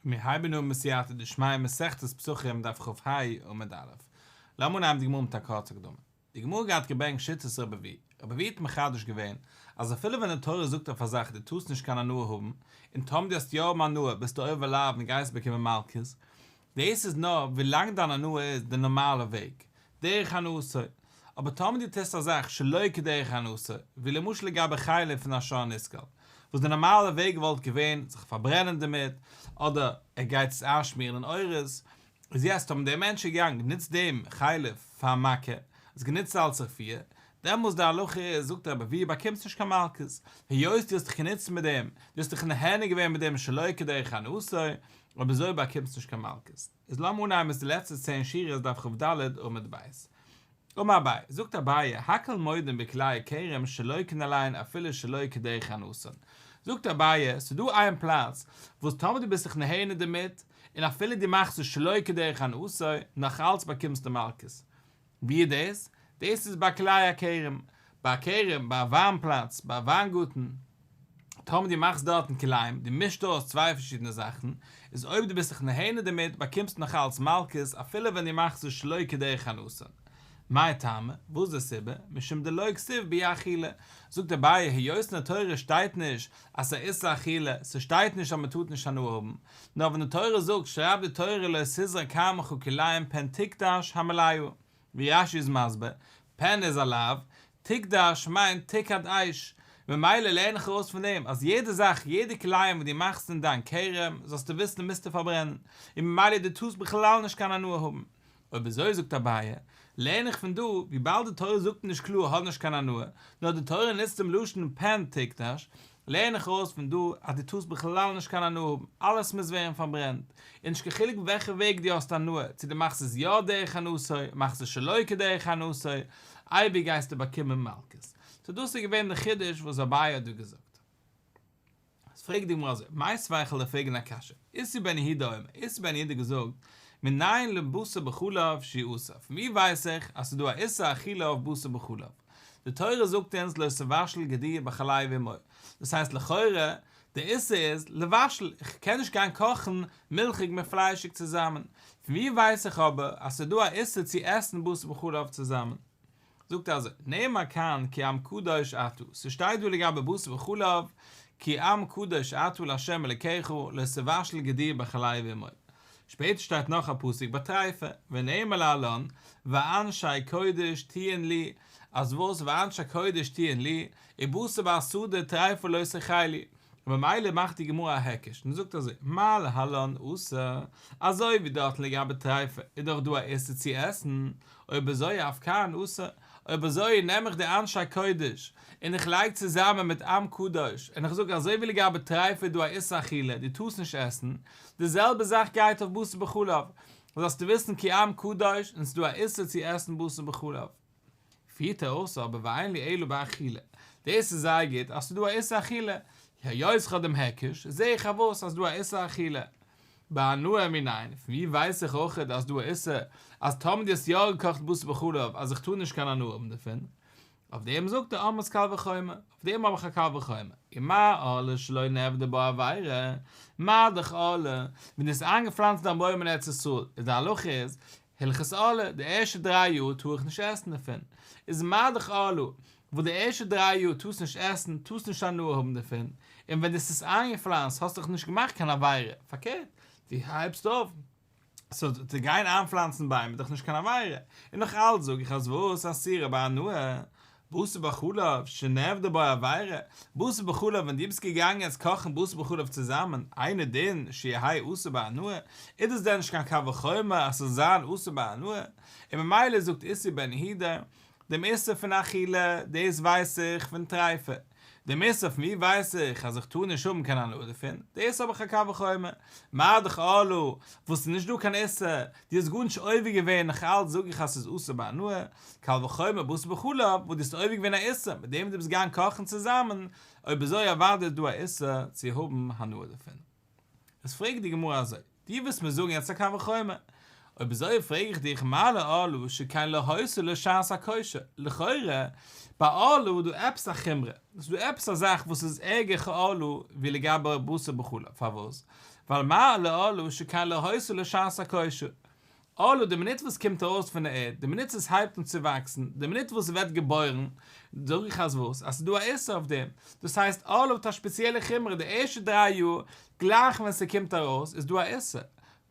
מיר הייבן אן בסייעתא דשמיא מסכת פסחים דף כ"ה עמוד א'. לאמיר אנהייבן די גמרא מיט א קורצע הקדמה. די גמרא גייט געברענגט שיטת רבי אבהו. רבי אבהו האט מחדש געווען אז אפילו ווען די תורה זאגט אויף א זאך דו טארסט נישט קיין הנאה האבן, און טאמער דו האסט יא האבן הנאה ביסטו עובר לאו און גייסט באקומען מלקות, דאס איז נאר ווילאנג דיין הנאה איז די נארמאלע וועג, דרך הנאתו. אבער טאמער דו טוסט א זאך שלא כדרך הנאתו, ווי למשל לגבי חלב פון א שור נסקל, וואס די נארמאלע וועג וואלט געווען זיך פארברענען דערמיט, אדער ער גייט עס איינשמירן אין עורות, איז יעצט טאמער דער מענטש איז געגאנגען גענוצט דעם חלב פאר מכה, עס גענוצט אלס רפואה, דעמאלס די הלכה איז, זאגט רבי אבהו באקומסט נישט קיין מלקות, היות דו האסט דיך גענוצט מיט דעם, דו האסט דיך נהנה געווען מיט דעם שלא כדרך הנאתו, אויב אזוי באקומסט נישט קיין מלקות. איז לאמיר אנהייבן מיט די לעצטע צען שורות דף כ"ד עמוד ב'. אמר אביי, זאגט אביי, הכל מודים בכלאי הכרם שלוקין עליהן אפילו שלא כדרך הנאתן. זאגט אביי, ס'איז דא איין פלאץ וואס טאמער דו ביסט זיך נהנה דערמיט, און אפילו דו מאכסט עס שלא כדרך הנאתו, נאכאלץ באקומסטו מלקות. ווי איז דאס? דאס איז ביי כלאי הכרם. ביי א כרם, ביי א וויין פלאץ, ביי א וויינגארטן, טאמער דו מאכסט דארטן כלאים, דו מישט אויס צוויי פארשידענע זאכן, איז אויב דו ביסט זיך נהנה דערמיט באקומסטו נאך אלץ מלקות אפילו ווען דו מאכסט עס שלא כדרך הנאתן. מאי טעמא? וואס איז די סיבה? משום דלא כתיב בהו אכילה. זאגט אביי, היות אין די תורה שטייט נישט אז ס'איז איסור אכילה, ס'שטייט נישט אז מ'טאר נישט הנאה האבן, נאר ווען די תורה זאגט שרייבט די תורה לא תזרע כרמך כלאים פן תקדש המלאה, ווי רש"י איז מסביר, פן איז א לאו, תקדש מיינט תוקד אש, ממילא לערן איך ארויס פון דעם אז יעדע זאך, יעדע כלאים וואס דו מאכסט אין דיין כרם, זאלסטו וויסן מוזטו פארברענען, און ממילא דו טארסט בכלל נישט קיין הנאה האבן. אויב אזוי זאגט אביי, לערן איך פון דא, וויבאלד די תורה זאגט נישט קלאר האב נישט קיין הנאה, נאר די תורה נוצט דעם לשון פן תקדש, לערן איך ארויס פון דא אז דו טארסט בכלל נישט קיין הנאה האבן, אלעס מוז ווערן פארברענט, און נישט קיין חילוק וועלכע וועג דו האסט הנאה, צו דו מאכסט עס יא דרך הנאתו, מאכסט עס שלא כדרך הנאתו, אייביג גייסטו באקומען מלקות. סאו דאס איז געווען די חידוש וואס אביי האט דא געזאגט. איז פרעגט די גמרא אזוי, מיתיבי איך וועל דיר פרעגן א קשיא, איסי בן יהודה אומר, איסי בן יהודה געזאגט, מנין לבשר בחלב שהוא אסור, פון ווי ווייס איך אז ס'איז דא א איסור אכילה אויף בשר בחלב? די תורה זאגט אונז לא תבשל גדי בחלב אמו, דאס הייסט לכאורה די איסור איז לבשל, איך קען נישט גיין קאכן מילכיג מיט פליישיג צוזאמען, פון ווי ווייס איך אבער אז ס'איז דא א איסור צו עסן בשר בחלב צוזאמען? זאגט ער אזוי, נאמר כאן כי עם קדוש אתה, ס'שטייט דא לגבי בשר בחלב, כי עם קדוש אתה לה' אלקיך, לא תבשל גדי בחלב אמו. שפעטער שטייט נאך א פסוק ביי טריפה, ונאמר להלן, ואנשי קודש תהיון לי, אז וואס ואנשי קודש תהיון לי, ובשר בשדה טריפה לא תאכלו, און ממילא מאכט די גמרא א היקש און זאגט אזוי, מה להלן אסור, אזוי ווי דארטן לגבי טריפה איז דאך דא א איסור צו עסן, אויב אזוי אף כאן אסור, אויב אזוי נעם איך די אנשי קודש און איך לייג צוזאמען מיט עם קדוש און איך זאג אזוי ווי לגבי טריפה איז דא א איסור אכילה דו טארסט נישט עסן, די זעלבע זאך גייט אויף בשר בחלב, זאלסטו וויסן כי עם קדוש און ס'איז דא א איסור צו עסן בשר בחלב. פירט ער אויס אבער ואין לי אלא באכילה, דאס איז זייער גוט אז ס'איז דא א איסור אכילה, היות כ'האב דעם היקש, זעה איך אויף וואס אז ס'דא א איסור אכילה. בהנאה מנין, פון ווי ווייס איך אויכעט אז ס'דא א איסור אז טאמער דו האסט יא געקאכט בשר בחלב אז איך טאר נישט קיין הנאה האבן דערפון? אויף דעם זאגט ער אמרת קל וחומר, אויף דעם האב איך א קל וחומר, ומה ערלה שלא נעבדה בה עבירה, מה דאך ערלה, ווען דו האסט איינגעפלאנצט דיין בוים אין ארץ ישראל, איז די הלכה איז, הלכות ערלה, די ערשטע דריי יאר טאר איך נישט עסן דערפון, איז מה דאך ערלה, וואס די ערשטע דריי יאר טארסט נישט עסן, טארסט נישט הנאה האבן דערפון, און ווען דו האסט עס איינגעפלאנצט האסטו דאך נישט געמאכט קיין עבירה, פארקערט, דו הייבסט אויף, סאו צו גיין איינפלאנצן ביימער איז דאך נישט קיין עבירה, און נאך אלץ זאג איך אז וואס אסירה בהנאה, בשר בחלב שנעבדה בו עבירה, בשר בחלב ווען דו ביסט געגאנגען יעצט קאכן בשר בחלב צוזאמען, אינו דין שיהא אסור בהנאה, איז דאס דען נישט קיין קל וחומר אז ס'זאל זיין אסור בהנאה? און ממילא זאגט איסי בן יהודה, דעם איסור פון אכילה, דאס ווייס איך פון טריפה, דעם איסור פון ווי ווייס איך אז איך טאר נישט האבן קיין הנאה דערפון, דאס האב איך א קל וחומר, מה דאך ערלה, וואס איז נישט דא קיין איסור, דו האסט גארנישט עובר געווען נאך אלץ זאג איך אז ס'איז אסור בהנאה, קל וחומר בשר בחלב, וואס דו האסט עובר געווען א איסור מיט דעם וואס דו ביסט געגאנגען קאכן צוזאמען, אויב אזוי אוודאי איז דא א איסור צו האבן הנאה דערפון. עס פרעגט די גמרא אזוי, דו ווילסט מיר זאגן יעצט א קל וחומר? אויב אזוי פרעג איך דיך מה לערלה שכן לא היתה לו שעת הכושר, לכאורה ביי ערלה איז דא עפעס א חומרא, ס'איז דא עפעס א זאך וואס איז ערגער ערלה ווי לגבי בשר בחלב, פארוואס? ווייל מה לערלה שכן לא היתה לו שעת הכושר, ערלה די מינוט וואס קומט ארויס פון די ערד, די מינוט עס הייבט אן צו וואקסן, די מינוט וואס עס ווערט געבוירן, זאג איך אז וואס? אז ס'איז דא א איסור אויף דעם, דאס הייסט ערלה האט א שפעציעלע חומרא די ערשטע דריי יאר, גלייך ווען ס'קומט ארויס איז דא א איסור,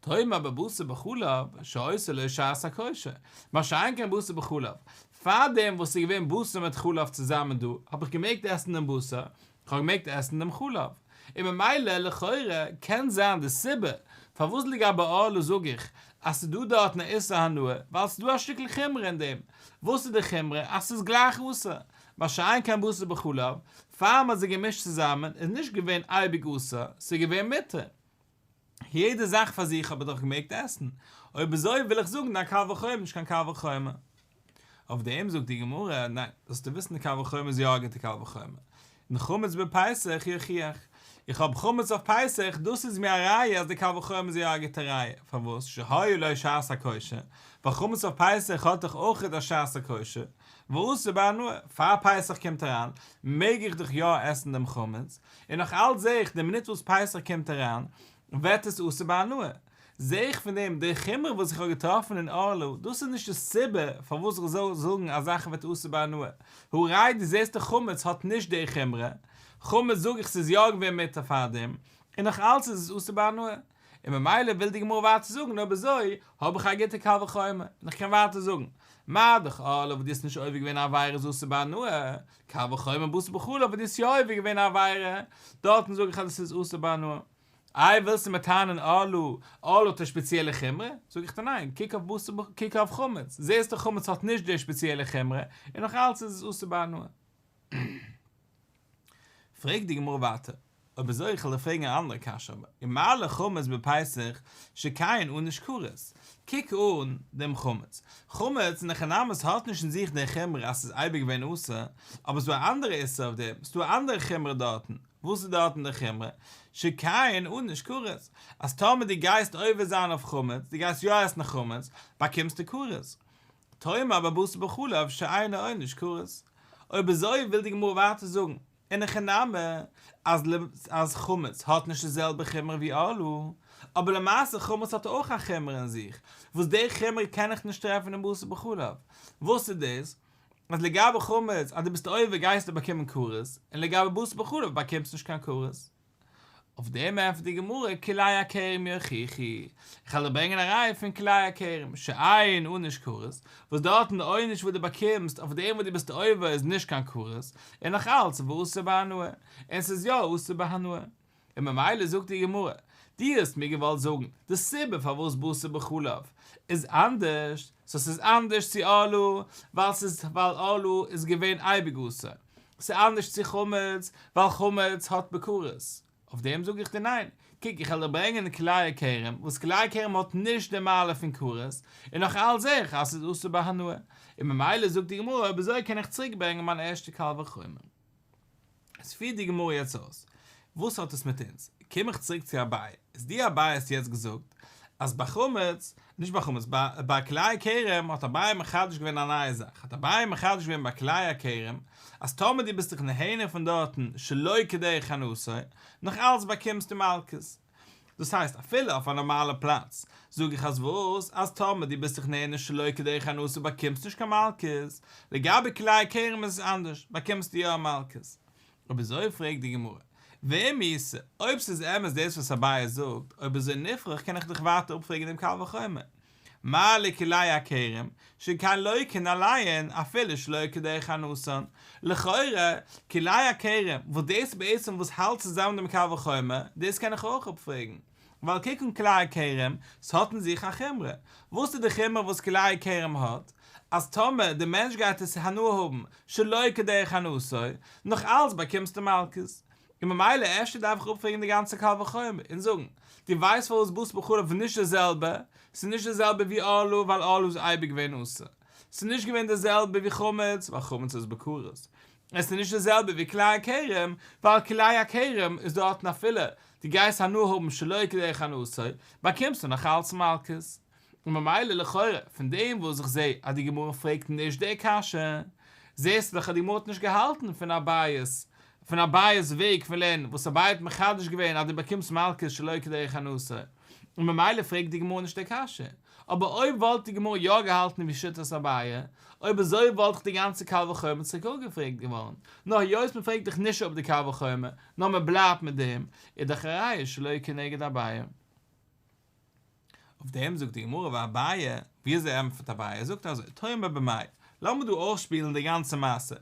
תאמר בבשר בחלב שהיתה לו שעת הכושר, מה שאין כן בשר בחלב, פארדעם וואס ס'איז געווען בשר מיט חלב צוזאמען דא, האב איך געמעגט עסן דעם בשר, כ'האב געמעגט עסן דעם חלב, און ממילא לכאורה קען זיין די סיבה פארוואס לגבי ערלה זאג איך אז ס'איז דא דארטן א איסור הנאה, ווייל ס'איז דא א שטיקל חומרא אין דעם, וואס איז די חומרא? אז ס'איז גלייך אסור, מה שאין כן בשר בחלב, פאר מ'האט זיי געמישט צוזאמען איז נישט געווען אייביג אסור, ס'איז געווען מותר. יעדע זאך פאר זיך האב איך דאך געמעגט עסן, אויב אזוי וויל איך זאגן דיין קל וחומר איז נישט קיין קל וחומר. אויף דעם זאגט די גמרא, ניין, זאלסטו וויסן די קל וחומר איז יא א גוטע קל וחומר, און חמץ בפסח יוכיח, איך האב חמץ אויף פסח, דאס איז מיר א ראיה אז די קל וחומר איז יא א גוטע ראיה, פארוואס שהיה לו שעת הכושר, ווייל חמץ אויף פסח האט דאך אויך א שעת הכושר, ואסור בהנאה, פאר פסח קומט אריין, מעג איך דאך יא עסן דעם חמץ, און נאך אלץ זעה איך די מינוט וואס פסח קומט אריין, ווערט עס אסור בהנאה. זעה איך פון דעם די חומרא וואס איך האב געטראפן אין ערלה, דאס איז נישט די סיבה פארוואס איך זאל זאגן א זאך ווערט אסור בהנאה. הא ראי' דו זעסט די חמץ האט נישט די חומרא, חמץ זאג איך ס'איז יא געווען מותר פארדעם, און נאך אלץ איז עס אסור בהנאה. און ממילא וויל די גמרא ווייטער זאגן אויב אזוי האב איך א גוטע קל וחומר, און איך קען ווייטער זאגן, מה דאך ערלה וואס דו האסט נישט עובר געווען א עבירה איז אסור בהנאה, קל וחומר בשר בחלב וואס דו האסט יא עובר געווען א עבירה, דארטן זאג איך אז עס איז אסור בהנאה. איי ווילסטו מיר טענה'ן ערלה, ערלה האט א שפעציעלע חומרא? זאג איך דיר ניין, קוק אויף בשר קוק אויף חמץ, זעסטו חמץ האט נישט די שפעציעלע חומרא, און נאך אלץ איז עס אסור בהנאה. פרעגט די גמרא ווייטער, אויב אזוי איך וועל דיר פרעגן א אנדערע קשיא אבער, ומה לחמץ בפסח שכן ענוש כרת, קוק אן דעם חמץ, חמץ אין הכי נמי ס'האט נישט אין זיך די חומרא אז ס'איז אייביג געווען אסור, אבער ס'דא א אנדערע איסור אויף דעם, ס'דא א אנדערע חומרא דארטן, וואס איז דארטן די חומרא? שכן ענוש כרת, אז טאמער דו גייסט עובר זיין אויף חמץ, דו גייסט יא עסן חמץ, באקומסטו כרת. תאמר בבשר בחלב שאין העונש כרת. אויב אזוי וויל די גמרא ווייטער זאגן, אין הכי נמי, אז אז חמץ האט נישט די זעלבע חומרא ווי ערלה, אבער למעשה חמץ האט אויך א חומרא אין זיך, וואס די חומרא קען איך נישט טרעפן אין בשר בחלב. וואס איז דאס? אז לגבי חמץ אז דו ביסט עובר גייסטו באקומען כרת, און לגבי בשר בחלב באקומסט נישט קיין כרת. אויף דעם ענטפערט די גמרא כלאי הכרם יוכיחו, איך וועל דיר ברענגען א ראיה פון כלאי הכרם, שאין ענוש כרת, וואס דארטן די עונש וואס דו באקומסט אויף דעם וואס דו ביסט עובר איז נישט קיין כרת, און נאך אלץ ואסור בהנאה, און ס'איז יא אסור בהנאה. און ממילא זאגט די גמרא, דו האסט מיר געוואלט זאגן די סיבה פארוואס בשר בחלב איז אנדערש, סאו ס'איז אנדערש צו ערלה ווייל ס'איז ווייל ערלה איז געווען אייביג אסור, ס'איז אנדערש צו חמץ ווייל חמץ האט בכרת, אויף דעם זאג איך דיר ניין, קוק איך וועל דיר ברענגען כלאי הכרם וואס כלאי הכרם האט נישט די מעלה פון כרת, און נאך אלץ זעה איך אז ס'איז אסור בהנאה, און ממילא זאגט די גמרא אויב אזוי קען איך צוריק ברענגען מיין ערשטע קל וחומר. עס פירט די גמרא יעצט אויס, וואס האט עס מיט אונז? קום איך צוריק צו אביי, איז דו אביי האסט יעצט געזאגט אז ביי חמץ, נישט ביי חמץ, ביי כלאי הכרם האט אביי מחדש געווען א נייע זאך, האט אביי מחדש געווען ביי כלאי הכרם אז טאמער דו ביסט זיך נהנה פון דארטן שלא כדרך הנאתו, נאך אלץ באקומסטו מלקות. דאס הייסט אפילו אויף א נארמאלע פלאץ זאג איך אז וואס? אז טאמער דו ביסט זיך נהנה שלא כדרך הנאתו באקומסט נישט קיין מלקות, לגבי כלאי הכרם איז עס אנדערש, באקומסטו יא מלקות. אויב אזוי פרעגט די גמרא, ואם איתא, אויב ס'איז אמת דאס וואס אביי זאגט, אויב אזוי נפרוך קען איך דיך ווייטער אפפרעגן דעם קל וחומר, מה לכלאי הכרם, שכן לוקין עליהן אפילו שלא כדרך הנאתן, לכאורה, כלאי הכרם, וואס דאס איז בעצם וואס האלט צוזאמען דעם קל וחומר, דאס קען איך אויך אפפרעגן, ווייל קוק אן כלאי הכרם, ס'האט אין זיך א חומרא, וואס איז די חומרא וואס כלאי הכרם האט? אז טאמער די מענטש גייט עס הנאה האבן שלא כדרך הנאתו, נאך אלץ באקומסטו מלקות. און ממילא אפשר דארף איך אפפרעגן די גאנצע קל וחומר און זאגן, דו ווייסט פארוואס בשר בחלב איז נישט די זעלבע? ס'איז נישט די זעלבע ווי ערלה ווייל ערלה איז אייביג געווען אסור. ס'איז נישט געווען די זעלבע ווי חמץ ווייל חמץ איז בכרת. עס איז נישט די זעלבע ווי כלאי הכרם ווייל כלאי הכרם איז דארטן אפילו דו גייסט הנאה האבן שלא כדרך הנאתו באקומסטו נאך אלץ מלקות. און ממילא לכאורה פון דעם וואס איך זעה אז די גמרא פרעגט נישט די קשיא, זעסטו דאך אז די גמרא האט נישט געהאלטן פון אביי'ס פון אביי'ס וועג פון לערנען וואס אביי האט מחדש געווען אז דו באקומסט מלקות שלא כדרך הנאתו, און ממילא פרעגט די גמרא נישט די קשיא. אבער אויב וואלט די גמרא יא געהאלטן ווי שיטת אביי, אויב אזוי וואלט דאך די גאנצע קל וחומר צוריק אפגעפרעגט געווארן. נאר היות מען פרעגט דאך נישט אפ די קל וחומר, נאר מען בלייבט מיט דעם, איז דאך א ראיה שלא כנגד אביי. אויף דעם זאגט די גמרא ואביי, ווי אזוי ענטפערט אביי? ער זאגט אזוי, תאמר במאי, לאמיר דא אויסשפילן די גאנצע מעשה,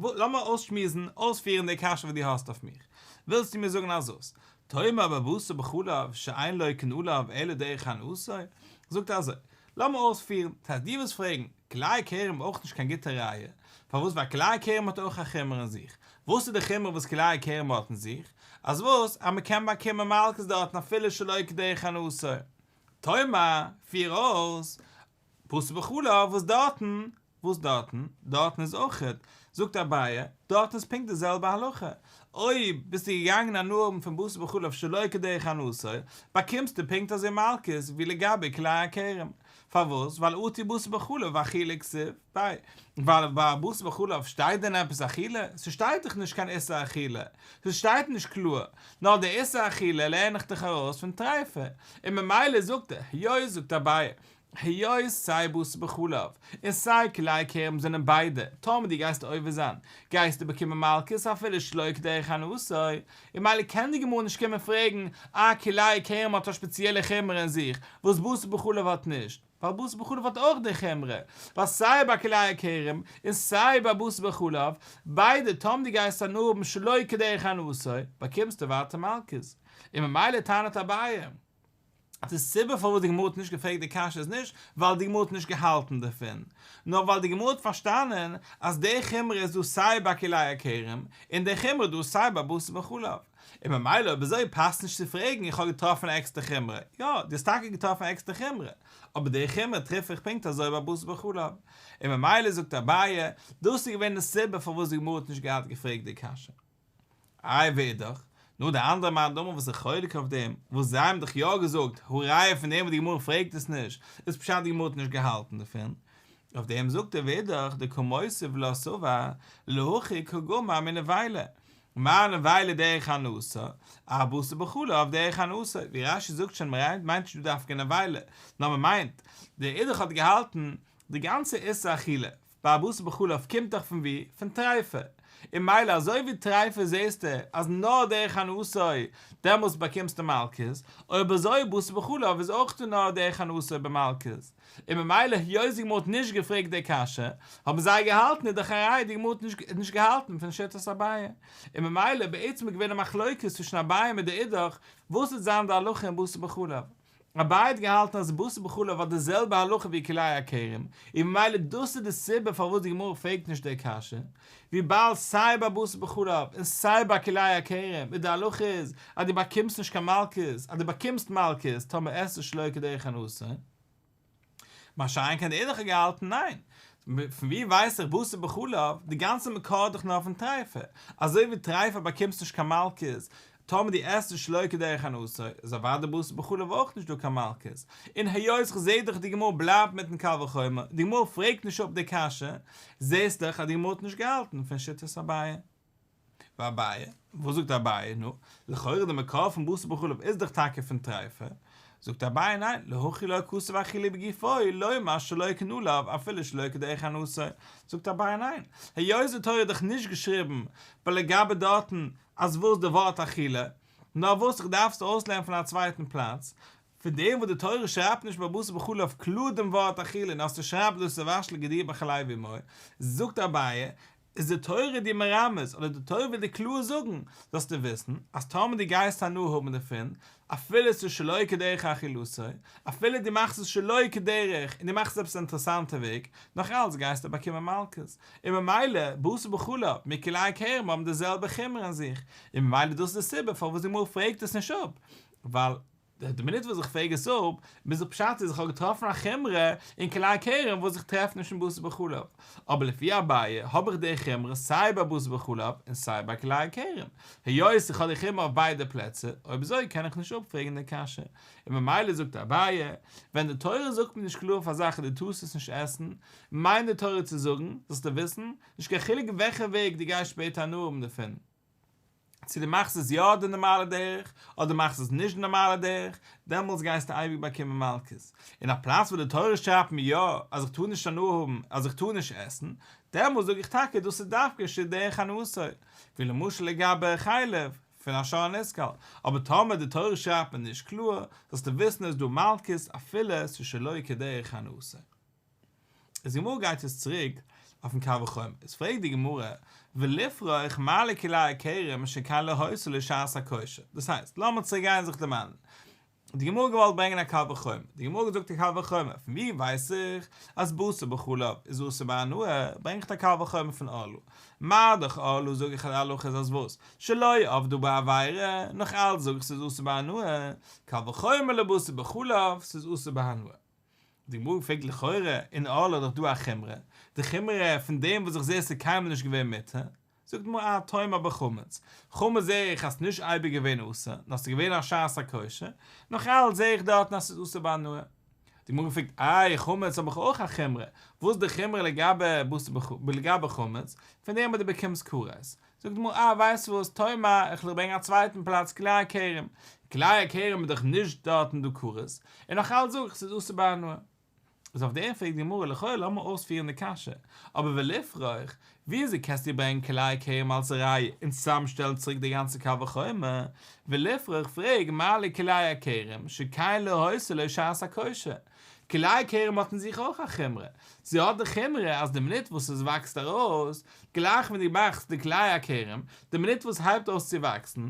לאמיר אויסשמועסן, אויספירן די קשיא וואס דו האסט אויף מיך, ווילסטו מיר זאגן אז וואס? תאמר בבשר בחלב שאין לוקין עליו אלא דרך הנאתו? זאגט ער אזוי, לאמיר אויספירן, דאס הייסט דו ווילסט פרעגן, כלאי כרם אויך נישט קיין גוטע ראיה, פארוואס ווייל כלאי כרם האט אויך א חומרא אין זיך, וואס איז די חומרא וואס כלאי כרם האט אין זיך? אז וואס? אז מען קען באקומען מלקות דארטן אפילו שלא כדרך הנאתו. תאמר, פיר אויס, בשר בחלב וואס דארטן? וואס דארטן? דארטן איז אויכעט, זאגט אביי, דארטן איז פונקט די זעלבע הלכה, אויב ביסטו געגאנגען הנאה האבן פון בשר בחלב שלא כדרך הנאתו, באקומסטו פונקט אזוי מלקות ווי לגבי כלאי הכרם. פארוואס? ווייל אטו בשר בחלב אכילה כתיב ביה. ווייל ביי בשר בחלב שטייט דען עפעס אכילה? ס'שטייט דאך נישט קיין איסור אכילה. ס'שטייט נישט קלאר. נאר די איסור אכילה לערן איך דאך ארויס פון טריפה. און ממילא זאגט ער, היות זאגט אביי, היות סיי בשר בחלב און סיי כלאי כרם זענען ביידע, טאמער דו גייסט עובר זיין, גייסטו באקומען מלקות אפילו שלא כדרך הנאתו, און ממילא קען די גמרא נישט קומען פרעגן, אה כלאי כרם האט א שפעציעלע חומרא אין זיך, וואס בשר בחלב האט נישט, ווייל בשר בחלב האט אויך די חומרא, ווייל סיי ביי כלאי כרם און סיי ביי בשר בחלב, ביידע טאמער דו גייסט הנאה האבן שלא כדרך הנאתו, באקומסטו ווייטער מלקות, און ממילא טענה'ט אביי. די סיבה פארוואס די גמרא האט נישט געפרעגט די קשיא איז נישט ווייל די גמרא האט נישט געהאלטן דערפון, נאר ווייל די גמרא האט פארשטאנען אז די חומרא איז דא סיי ביי כלאי הכרם, און די חומרא איז דא סיי ביי בשר בחלב. און ממילא אויב אזוי פאסט נישט צו פרעגן איך האב געטראפן א עקסטער חומרא, יא, דו האסט טאקע געטראפן א עקסטער חומרא, אבער די חומרא טרעף איך פונקט אזוי ביי בשר בחלב. און ממילא זאגט אביי, דאס איז געווען די סיבה פארוואס די גמרא האט נישט געהאט געפרעגט די קשיא. איי ואידך, נו די אנדערע מאן דאמר וואס איז חולק אויף דעם, וואס זיי האבן דאך יא געזאגט, הא ראיה פון דעם וואס די גמרא פרעגט עס נישט, איז פשט די גמרא האט נישט געהאלטן דערפון. אויף דעם זאגט ער ואידך דקא מותיב לה סבר להכי קגמר מנבילה, מה נבילה דרך הנאתה, אף בשר בחלב דרך הנאתו, ווי רש"י זאגט שוין מען מיינט נישט דא דווקא נבילה, נאר מען מיינט, דער אידך האט געהאלטן די גאנצע איסור אכילה, ביי בשר בחלב קומט דאך פון ווי? פון טריפה. און מילא אזוי ווי טריפה זעסטו אז נאר דרך הנאתו דעמאלטס באקומסטו מלקות, אויב אזוי בשר בחלב איז אויך דא נאר דרך הנאתו במלקות. און ממילא היות די גמרא האט נישט געפרעגט די קשיא, האבן זיי געהאלטן איז דאך א ראיה די גמרא האט נישט געהאלטן פון שיטת אביי. און ממילא בעצם איז געווען א מחלוקת צווישן אביי מיט די אידך וואס וועט זיין די הלכה אין בשר בחלב. אביי האט געהאלטן אז בשר בחלב האט די זעלבע הלכה ווי כלאי הכרם, און ממילא דאס איז די סיבה פארוואס די גמרא פרעגט נישט די קשיא, וויבאלד סיי ביי בשר בחלב און סיי ביי כלאי הכרם איז די הלכה איז אז דו באקומסט נישט קיין מלקות, אז דו באקומסט מלקות טאמער עסט עס שלא כדרך הנאתו. מה שאין כן די אידך האט געהאלטן ניין, פון ווי ווייס איך בשר בחלב, די גאנצע מקור איז דאך נאר פון טריפה, אזוי ווי טריפה באקומסט נישט קיין מלקות, טאמער דו עסט עס שלא כדרך הנאתו, איז אוודאי בשר בחלב אויך נישט דא קיין מלקות, און היות כ'זעה דאך די גמרא בלייבט מיטן קל וחומר, די גמרא פרעגט נישט אפ די קשיא, זעסט דאך אז די גמרא האט נישט געהאלטן פון שיטת אביי. ואביי, וואס זאגט אביי? נו, לכאורה די מקור פון בשר בחלב איז דאך טאקע פון טריפה, זאגט אביי ניין, להכי לא כתב אכילה בגופו, לומר שלוקין עליו אפילו שלא כדרך הנאתו, זאגט אביי ניין, היות די תורה האט דאך נישט געשריבן בלגבי דארטן אז וואס די ווארט אכילה, נאר וואס איך דארף עס אויסלערנען פון א צווייטן פלאץ, פון דעם וואס די תורה שרייבט נישט ביי בשר בחלב קלאר דעם ווארט אכילה נאר ס'שרייבט לא תבשל גדי בחלב אמו, זאגט אביי, איז די תורה דיר מרמז אדער די תורה וויל דיר קלאר זאגן, זאלסטו וויסן, אז טאמער דו גייסט הנאה האבן דערפון, אפילו עס איז שלא כדרך אכילתו, אפילו דו מאכסט עס שלא כדרך און דו מאכסט עס עפעס אינטערעסאנטע וועג, נאך אלץ גייסטו באקומען מלקות. און ממילא, בשר בחלב, מיט כלאי הכרם האבן די זעלבע חומרא אין זיך, און ממילא דאס איז די סיבה פארוואס די גמרא פרעגט עס נישט אפ, ווייל. די מינוט וואס איך פרעג עס אפ, מוז איך פשט איז איך האב געטראפן א חומרא אין כלאי הכרם וואס איך טרעף נישט אין בשר בחלב, אבער לפי אביי האב איך די חומרא סיי ביי בשר בחלב און סיי ביי כלאי הכרם, היות איך האב די חומרא אויף ביידע פלעצער, אויב אזוי קען איך נישט אפפרעגן די קשיא, און ממילא זאגט אביי, ווען די תורה זאגט מיר נישט קלאר אויף א זאך אז דו טארסט עס נישט עסן, מיינט די תורה צו זאגן, זאלסטו וויסן, נישט קיין חילוק וועלכע וועג דו גייסט שפעטער הנאה האבן דערפון. צו דו מאכסט עס יא די נארמאלע דרך, אדער מאכסט עס נישט די נארמאלע דרך, דעמאלטס גייסטו אייביג באקומען מלקות. אין א פלאץ וואו די תורה שרייבט מיר יא אז איך טאר נישט הנאה האבן, אז איך טאר נישט עסן, דעמאלטס זאג איך טאקע דאס איז דווקא שדרך הנאתו, ווי למשל לגבי חלב פון א שור הנסקל, אבער טאמער די תורה שרייבט מיר נישט קלאר, זאלסטו וויסן איז דא מלקות אפילו ס'איז שלא כדרך הנאתו. איז די גמרא גייט יעצט צוריק אויפן קל וחומר, איז פרעגט די גמרא, ולפרוך מה לכלאי הכרם שכן לא היתה לו שעת הכושר, דאס הייסט, לאמיר צוריק גיין זיך דערמאנען, די גמרא האט געוואלט ברענגען א קל וחומר, די גמרא האט געזאגט א קל וחומר, פון ווי ווייס איך אז בשר בחלב איז אסור בהנאה, ברענג איך א קל וחומר פון ערלה, מה דאך ערלה זאג איך אז די הלכה איז אז וואס, שלא אבדה בעבירה, נאך אלץ זאג איך ס'איז אסור בהנאה, קל וחומר לבשר בחלב, ס'איז אסור בהנאה. די גמרא פרעגט לכאורה, אין ערלה איז דאך דא א חומרא, די חומרא פון דעם וואס איך זע עס איז קיינמאל נישט געווען מותר, זאגט די גמרא אה, תאמר בחמץ, חמץ זע איך אז ס'נישט אייביג געווען אסור, נאר ס'איז געווען א שעת הכושר, נאך אלץ זע איך דארטן אז ס'איז אסור בהנאה. די גמרא פרעגט איי חמץ האב איך אויך א חומרא, וואס איז די חומרא לגבי חמץ, פון דעם וואס דו באקומסט כרת, זאגט די גמרא, אה, ווייסט וואס, תאמר, איך וועל ברענגען א צווייטן פלאץ, כלאי הכרם, כלאי הכרם איז דאך נישט דארטן דא כרת, און נאך אלץ זאג איך ס'איז אסור בהנאה. איז אויף דעם פרעגט די גמרא, לכאורה לאמיר אויספירן די קשיא, אבער ולפרוך, וויאזוי קענסטו ברענגען כלאי הכרם אלס ראיה און צוזאמשטעלן צוריק די גאנצע קל וחומר, ולפרוך פרעג מה לכלאי הכרם שכן לא היתה לו שעת הכושר, כלאי הכרם האט אין זיך אויך א חומרא, זי האט די חומרא אז די מינוט וואס עס וואקסט ארויס, גלייך ווען דו מאכסט די כלאי הכרם, די מינוט וואס הייבט אויס צו וואקסן,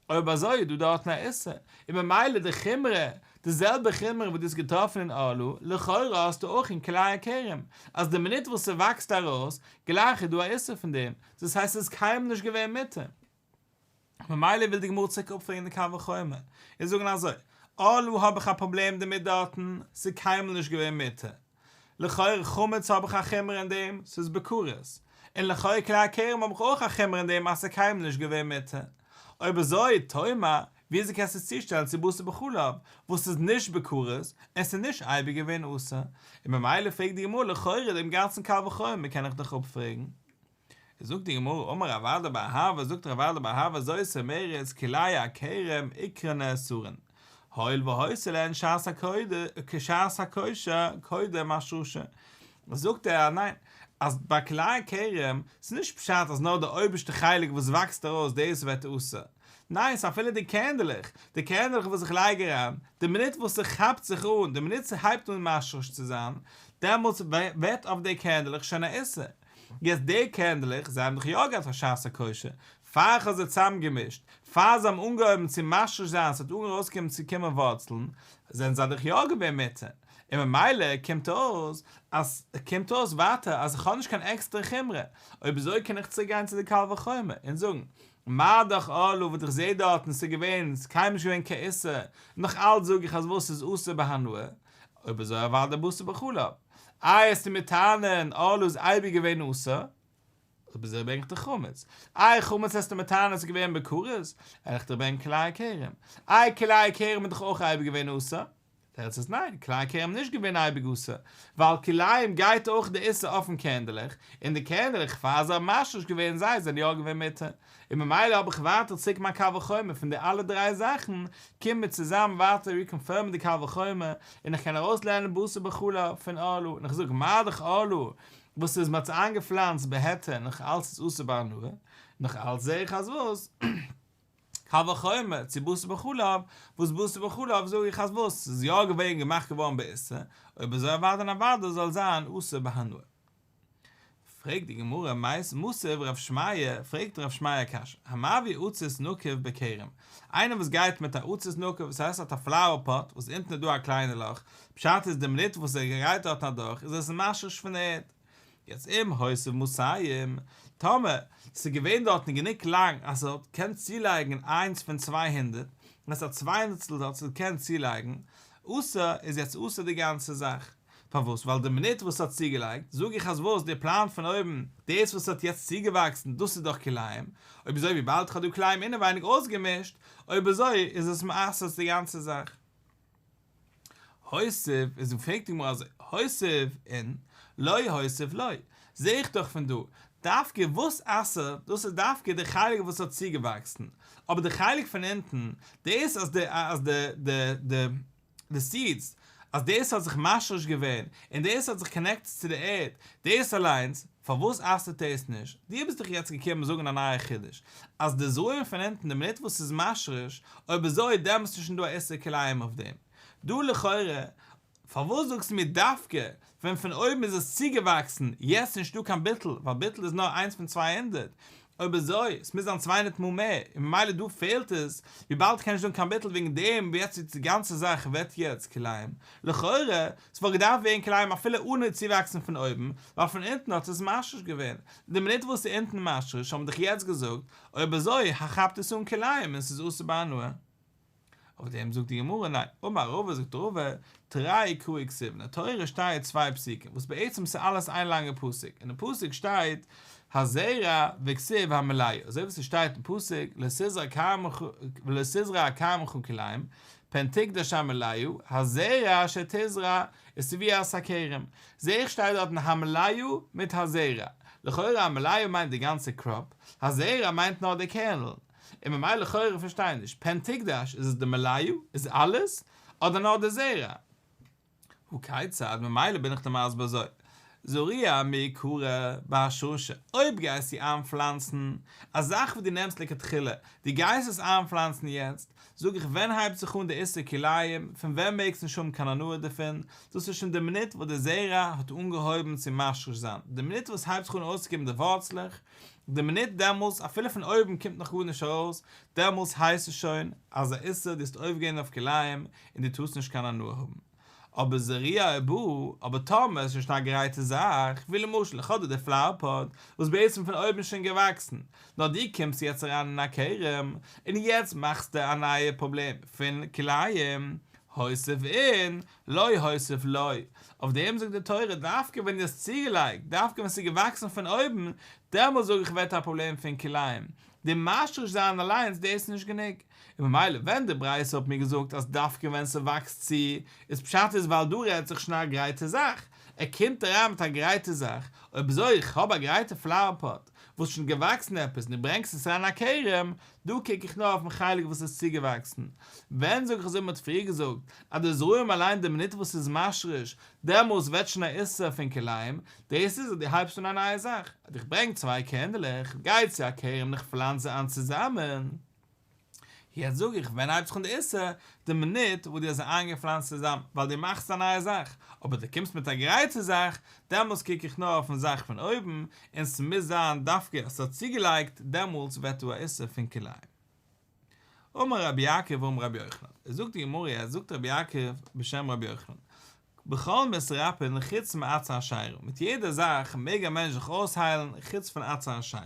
אויב אזוי איז דא דארטן א איסור, און ממילא די חומרא, די זעלבע חומרא וואס דו האסט געטראפן אין ערלה, לכאורה האסטו אויך אין כלאי הכרם, אז די מינוט וואס ס'וואקסט ארויס, גלייך איז דא א איסור פון דעם, דאס הייסט ס'איז קיינמאל נישט געווען מותר. ממילא וויל די גמרא צוריק אפפרעגן די קל וחומר, און זאגן אזוי, ערלה האב איך א פראבלעם דערמיט דארטן, ס'איז קיינמאל נישט געווען מותר. לכאורה חמץ האב איך א חומרא אין דעם, ס'איז בכרת. און לכאורה כלאי הכרם האב איך אויך א חומרא אין דעם אז ס'איז קיינמאל נישט געווען מותר. אויב אזוי, תאמר, וויאזוי קענסטו עס צושטעלן צו בשר בחלב, וואס איז נישט בכרת, און ס'איז נישט אייביג געווען אסור? און ממילא פרעגט די גמרא לכאורה דעם גאנצן קל וחומר קען איך דאך אפפרעגן. זאגט די גמרא אמר רב אדא בר אהבה זאגט רב אדא בר אהבה זאת אומרת כלאי הכרם עיקרן נאסרין הואיל והיתה להן שעת הכושר קודם השרשה זאגט ער ניין אז ביי כלאי הכרם ס'איז נישט פשט אז נאר די אויבערשטע חלק וואס וואקסט ארויס דאס ווערט אסור ניין ס'איז אפילו די קערנדלעך די קערנדלעך וואס איך לייג אריין די מינוט וואס ס'כאפט זיך אן די מינוט ס'הייבט אן משריש צו זיין דעמאלטס ווערט אויף די קערנדלעך שוין א איסור יעצט די קערנדלעך, זיי האבן דאך יא געהאט א שעת הכושר, פאר איך האב זיי צוזאמגעמישט, פאר זיי האבן אנגעהויבן צו משריש זיין, ס'האט אנגעהויבן ארויסקומען צו קומען ווארצלן, זענען זיי דאך יא געווען מותר, און ממילא קומט אויס אז קומט אויס ווייטער אז איך האב נישט קיין עקסטערע חומרא, אויב אזוי קען איך צוריק גיין צו די קל וחומר און זאגן, מה דאך ערלה וואס איך זעה דארטן ס'איז געווען, ס'איז קיינמאל נישט געווען קיין איסור, נאך אלץ זאג איך אז וואס איז אסור בהנאה, אויב אזוי אוודאי בשר בחלב. איי עסטו מיר טענה'ן ערלה איז אייביג געווען אסור? אויב אזוי ברענג איך דיר חמץ. איי חמץ עסטו מיר טענה'ן ס'איז געווען בכרת? וועל איך דיר ברענגען כלאי הכרם. איי כלאי הכרם איז דאך אויך אייביג געווען אסור? תירוץ איז ניין, כלאי הכרם נישט געווען אייביג אסור, ווייל כלאים גייט אויך די איסור אויפן קערנדלעך, און די קערנדלעך פאר זיי האבן משריש געווען זיי זענען יא געווען מותר. און ממילא האב איך ווייטער צוריק מיין קל וחומר פון די אלע דריי זאכן, קומט מיר צוזאם ווייטער ריקאנפירמען די קל וחומר, און איך קען ארויסלערנען בשר בחלב פון ערלה, און איך זאג מה דאך ערלה וואס איז מ'האט עס איינגעפלאנצט בהיתר נאך אלץ איז אסור בהנאה, נאך אלץ זעה איך אז וואס? קל וחומר צו בשר בחלב, וואס בשר בחלב זאג איך אז וואס? ס'איז יא געווען געמאכט געווארן באיסור, אויב אזוי אוודאי און אוודאי זאל זיין אסור בהנאה. פרעגט די גמרא, מתיב רב שמעיה, פרעגט רב שמעיה א קשיא, המביא עציץ נקוב בכרם, איינער וואס גייט מיט א עציץ נקוב, דאס הייסט ער האט א פלאוער פאט וואס אונטן איז דא א קליינע לאך, פשט איז די מינוט וואס ער גייט דארטן אדורך איז עס משריש פון די ערד, יעצט אם הוסיף מאתים, טאמער ס'איז געווען דארטן גענוג לאנג אז ער האט געקענט צולייגן איינס פון 200, און עס האט צוויי הונדערטסטל האט עס געקענט צולייגן, אסור איז יעצט אסור די גאנצע זאך. פארוואס? ווייל די מינוט וואס ס'האט צוגעלייגט, זאג איך אז וואס, די פלאנט פון אויבן, דאס וואס האט יעצט צוגעוואקסן, דאס איז דאך כלאים, אויב אזוי וויבאלד כ'האב דא כלאים אינעווייניג אויסגעמישט, אויב אזוי איז עס מעשר די גאנצע זאך. הוסיף איז פרעגט די גמרא אזוי, הוסיף אין, לא הוסיף לא, זע איך דאך פון דא, דווקא וואס אסר'ט, דאס איז דווקא די חלק וואס האט צוגעוואקסן, אבער די חלק פון אונטן, דאס אז די אז די די די די סידס, אז דאס האט זיך משריש געווען, און דאס האט זיך קאנעקטעד צו די ערד, דאס אליינס, פארוואס אסר'ט דאס נישט? דו ביסט דאך יעצט געקומען זאגן א נייע חידוש, אז די זרעים פון אונטן די מינוט וואס ס'איז משריש, אויב אזוי דעמאלסט איז שוין דא א איסור כלאים אויף דעם. דא לכאורה, פארוואס זאגסטו מיר דווקא ווען פון אויבן איז עס צוגעוואקסן, יעצט איז נישטא קיין ביטול, ווייל ביטול איז נאר איינס פון 200, אויב אזוי, עס מוז זיין 200 מאל מער, און ממילא דא פעלט עס, וויבאלד כ'קען נישט זאגן קיין ביטול וועגן דעם יעצט די גאנצע זאך ווערט יעצט כלאים, לכאורה, ס'וואלט געדארפט ווערן כלאים אפילו אנע צואוואקסן פון אויבן, ווייל פון אונטן האט עס משריש געווען, די מינוט וואס ס'איז אונטן משריש האבן דאך יעצט געזאגט, אויב אזוי כאפט עס אן כלאים און ס'איז אסור בהנאה. אויף דעם זאגט די גמרא ניין, אמר רבא זאגט רבא, תרי קראי כתיב, אין די תורה שטייט צוויי פסוקים, וואס בעצם ס'איז אלעס איין לאנגע פסוק, אין די פסוק שטייט הזרע וכתיב המלאה, אזוי ווי ס'שטייט אין פסוק לא תזרע כרמך ולא תזרע כרמך כלאים, פן תקדש המלאה, הזרע אשר תזרע ותבואת הכרם, זעה איך שטייט דארטן המלאה מיט הזרע, לכאורה המלאה מיינט די גאנצע קראפ, הזרע מיינט נאר די קערנל, און ממילא לכאורה איך פארשטיי נישט, פן תקדש איז עס די מלאה? איז אלעס? אדער נאר די זרע? הא כיצד, ממילא בין איך דיר מסביר אזוי, זרוע מעיקרא בהשרשה, אויב גייסטו איינפלאנצן א זאך וואס דו נעמסט לכתחילה, דו גייסט עס איינפלאנצן יעצט, זאג איך ווען הייבט זיך אן די איסור כלאים, פון ווען מעגסטו נישט האבן קיין הנאה דערפון, דאס איז שוין די מינוט וואס די זרע האט אנגעהויבן צו משריש זיין, די מינוט וואס הייבט זיך אן אויסצוקומען די ווארצלעך, די מינוט דעמאלס אפילו פון אויבן קומט נאך גארנישט ארויס, דעמאלס הייסט עס שוין אז א איסור דו האסט עובר געווען אויף כלאים און דו טארסט נישט קיין הנאה האבן. אבער זרוע ובא, אבער טאמער עס איז שוין א גרייטע זאך, ווי למשל איך האב דא די פלאוער פאט וואס בעצם פון אויבן איז שוין געוואקסן, נאר דו קומסט יעצט אריין אין א כרם און יעצט מאכסטו א נייע פראבלעם פון כלאים, הוסיף אין, לא הוסיף לא, אויף דעם זאגט די תורה דווקא ווען דו האסט צוגעלייגט, דווקא ווען ס'איז געוואקסן פון אויבן, דעמאלס זאג איך ווערט א פראבלעם פון כלאים, די משריש זיין אליינס דאס איז נישט גענוג, און ממילא ווען די ברייתא האט מיר געזאגט אז דווקא ווען ס'וואקסט צו, איז פשט איז ווייל דא רעדט זיך שוין א גרייטע זאך, ער קומט אריין מיט א גרייטע זאך, אויב אזוי איך האב א גרייטע פלאוער פאט וואס איז שוין געוואקסן עפעס און דו ברענגסט עס אריין א כרם, דא קוק איך נאר אויפן חלק וואס איז צוגעוואקסן. ווען זאג איך אזוי מ'האט פריער געזאגט אז די זרעים אליין די מינוט וואס ס'איז משריש דעמאלס ווערט שוין א איסור פון כלאים, דאס איז אז דו הייבסט אן א נייע זאך, אז איך ברענג צוויי קערנדלעך, גיי צו א כרם און איך פלאנץ זיי איין צוזאמען. יעצט זאג איך ווען הייבט זיך אן די איסור? די מינוט וואס דו האסט זיי איינגעפלאנצט צוזאמען, ווייל דו מאכסט א נייע זאך, אבער דו קומסט מיט א גרייטע זאך, דעמאלס קוק איך נאר אויפן זאך פון אויבן, און ס'מוז זיין דווקא אז ס'האט צוגעלייגט, דעמאלס ווערט דא א איסור פון כלאים. אמר רבי יעקב אמר רבי יוחנן, עס זאגט די גמרא יעצט זאגט רבי יעקב בשם רבי יוחנן, בכל מתרפאין חוץ מעצי אשירה, מיט יעדע זאך מעג א מענטש זיך אויסהיילן חוץ פון עצי אשירה.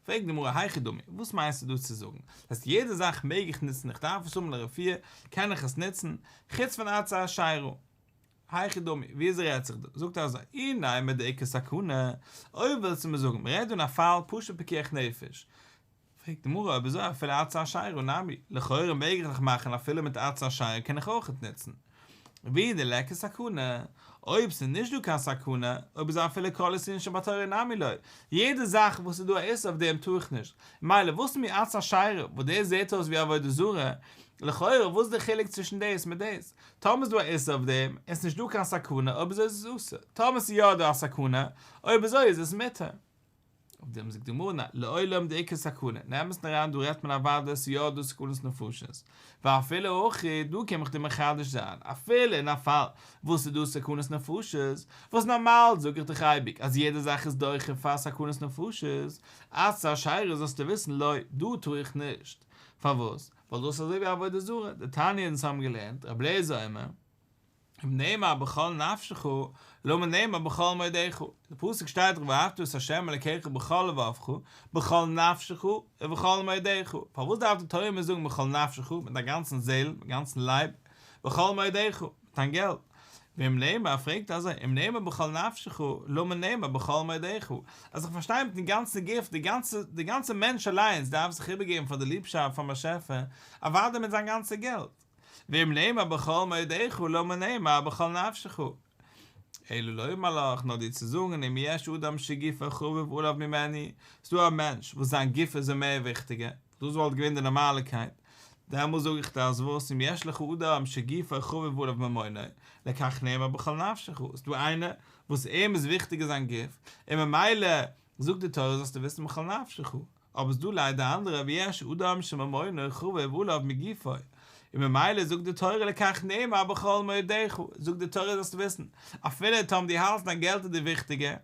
פרעגט די גמרא היכי דמי, וואס מיינסטו דא צו זאגן? דאס הייסט יעדע זאך מעג איך נוצן, איך דארף עס האבן לרפואה, קען איך עס נוצן, חוץ פון עצי אשירה. היכי דמי, ווי אזוי רעדט זיך דא? זאגט ער אזוי, אי נימא דאיכא סכנה, אויב ווילסטו מיר זאגן, מ'רעדט דא אין א פאל פשוט פיקוח נפש, פרעגט די גמרא אויב אזוי אפילו עצי אשירה נמי, לכאורה מעג איך דאך מאכן אפילו מיט עצי אשירה קען איך אויכעט נוצן. ואי דליכא סכנה, אויב ס'איז נישט דא קיין סכנה, אויב אזוי אפילו כל איסורין שבתורה נמי לא, יעדע זאך וואס איז דא א איסור אויף דעם טאר איך נישט, מילא וואס מיר עצי אשירה וואס דאס זעט אויס ווי עבודה זרה, לכאורה וואס איז די חילוק צווישן דאס מיט דאס? טאמער איז דא א איסור אויף דעם און ס'נישט דא קיין סכנה אויב אזוי איז עס אסור, טאמער ס'איז יא דא א סכנה אויב אזוי איז עס מותר. אויף דעם זאגט די גמרא ניין, לעולם דאיכא סכנה, אין אמת'ן אריין דא רעדט מען אוודאי ס'איז יא דא סכנת נפשות, ואפילו הכי, דא קום איך דיר מחדש זיין, אפילו אין א פאל וואס ס'איז דא סכנת נפשות, וואס נארמאל זאג איך דיך אייביג אז יעדע זאך איז דוחה פאר סכנת נפשות, עצי אשירה זאלסטו וויסן לא, דא טאר איך נישט, פארוואס? ווייל דאס איז אזוי ווי עבודה זרה, דתניא אונז האבן געלערנט, רבי אליעזר אומר. אם נאמר בכל נפשך, למה נאמר בכל מאודך? אין די פסוק שטייט דאך ואהבת את ה' אלקיך בכל לבבך, בכל נפשך ובכל מאודך. פארוואס דארף די תורה מיר זאגן בכל נפשך, מיט דיין גאנצן זעהל, מיט גאנצן לייב, בכל מאודך, מיט דיין געלט? ואם נאמר, פרעגט אזוי, אם נאמר בכל נפשך, למה נאמר בכל מאודך? אז איך פארשטיי מיטן גאנצן גוף, די גאנצע, די גאנצע מענטש אליינס דארף זיך איבערגעבן פאר די ליבשאפט פארן באשעפער, אוודאי מיט זיין גאנצע געלט. ואם נאמר בכל מאודך למה נאמר בכל נפשך? אלא לומר לך, נאר דיר צו זאגן, אם יש אדם שגופו חביב עליו ממנו, ס'דא א מענטש וואס זיין גוף איז אים מער וויכטיגער, דאס וואלט געווען די נארמאליקייט, דעמאלס זאג איך דיר אז וואס, אם יש לך אדם שגופו חביב עליו ממונו, לכך נאמר בכל נפשך, ס'דא איינער וואס אים איז וויכטיגער זיין גוף, און ממילא זאגט די תורה זאלסטו וויסן בכל נפשך. אבער ס'דא ליידער אנדערע ויש אדם שממונו חביב עליו מגופו, און ממילא זאגט די תורה לכך נאמר בכל מאודך, זאגט די תורה זאלסטו וויסן, אפילו טאמער דו האלטסט דיין געלט איז דיר וויכטיגער,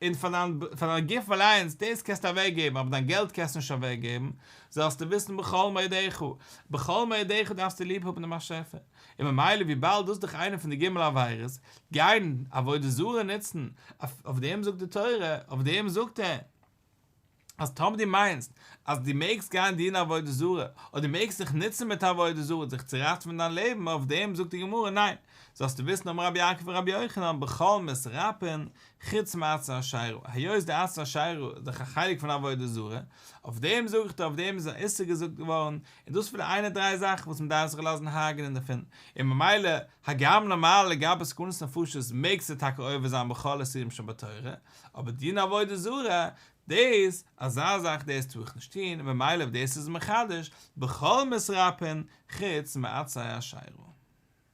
און פאר דיין פאר דיין גוף אליינס, דאס קענסטו אוועק געבן, אבער דיין געלט קענסטו נישט אוועק געבן, זאלסטו וויסן בכל מאודך, בכל מאודך דארפסטו ליב האבן דעם באשעפער, און ממילא וויבאלד דאס איז דאך איינע פון די ג' עבירות, גיין עבודה זרה נוצן, אויף דעם זאגט די תורה, אויף דעם זאגט ער. אז טאמער דו מיינסט אז דו מעגסט גיין דינען עבודה זרה, אדער דו מעגסט זיך נוצן מיט עבודה זרה זיך צו ראטעווען דיין לעבן, אויף דעם זאגט די גמרא ניין, זאלסטו וויסן אמר רבי יעקב אמר רבי יוחנן בכל מתרפאין חוץ מעצי אשרה, היות די עצי אשרה איז דאך א חלק פון עבודה זרה, אויף דעם זאג איך דיר אויף דעם איז א איסור געזאגט געווארן, און דאס איז פון די איינע דריי זאכן וואס מען דארף זיך לאזן הרג'נען דערפון, און ממילא הגם נארמאל לגבי סכנת נפשות מעגסטו טאקע עובר זיין בכל איסורים שבתורה, אבער דינען עבודה זרה, דאס, אזא זאך דאס טאר איך נישט טון, ממילא דאס איז מחדש, בכל מתרפאין, חוץ מעצי אשרה.